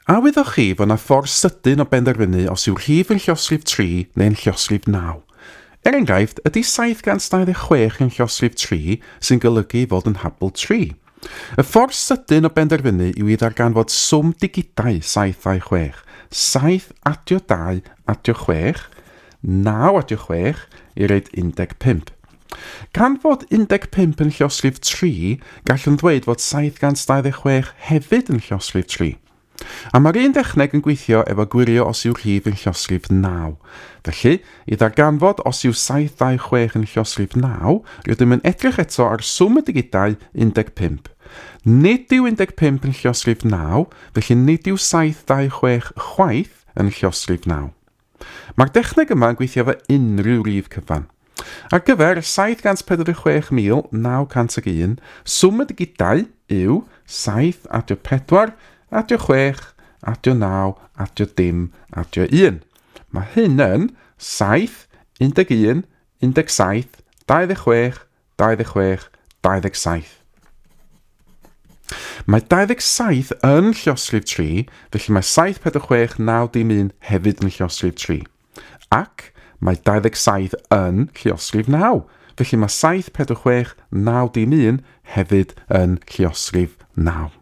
A wyddoch chi fod 'na ffordd sydyn o benderfynu os yw rhif yn llosrif 3 neu'n llosrif 9? Er enghraifft, ydy 726 yn llosrif 3 sy'n golygu ei fod yn habl 3? Y ffordd sydyn o benderfynu yw i ddarganfod swm digidau 726, 7 adio 2 adio 6, 9 adio 6 i roid 15. Gan fod 15 yn llosrif 3, gallwn ddweud fod 726 hefyd yn llosrif 3. A mae'r un dechneg yn gweithio efo gwirio os yw rhif yn llosrif 9. Felly, i ddarganfod os yw 726 yn llosrif 9, rydym yn edrych eto ar swm y digidau 15. Nid yw 15 yn llosrif 9, felly nid yw 726 chwaith yn llosrif 9. Mae'r dechneg yma yn gweithio efo unrhyw rif cyfan. Ar gyfer 746,901, swm y digidau yw 7 adio 4 adio 6 adio 9 adio dim adio 1. Mae hyn yn 7, 11, 17, 26, 26, 27. Mae 27 yn llosrif 3, felly mae 7, 4, 6, 9, dim 1 hefyd yn llosrif 3. Ac mae 27 yn lluosrif 9, felly mae 7, 4, 6, 9, dim 1 hefyd yn lluosrif 9.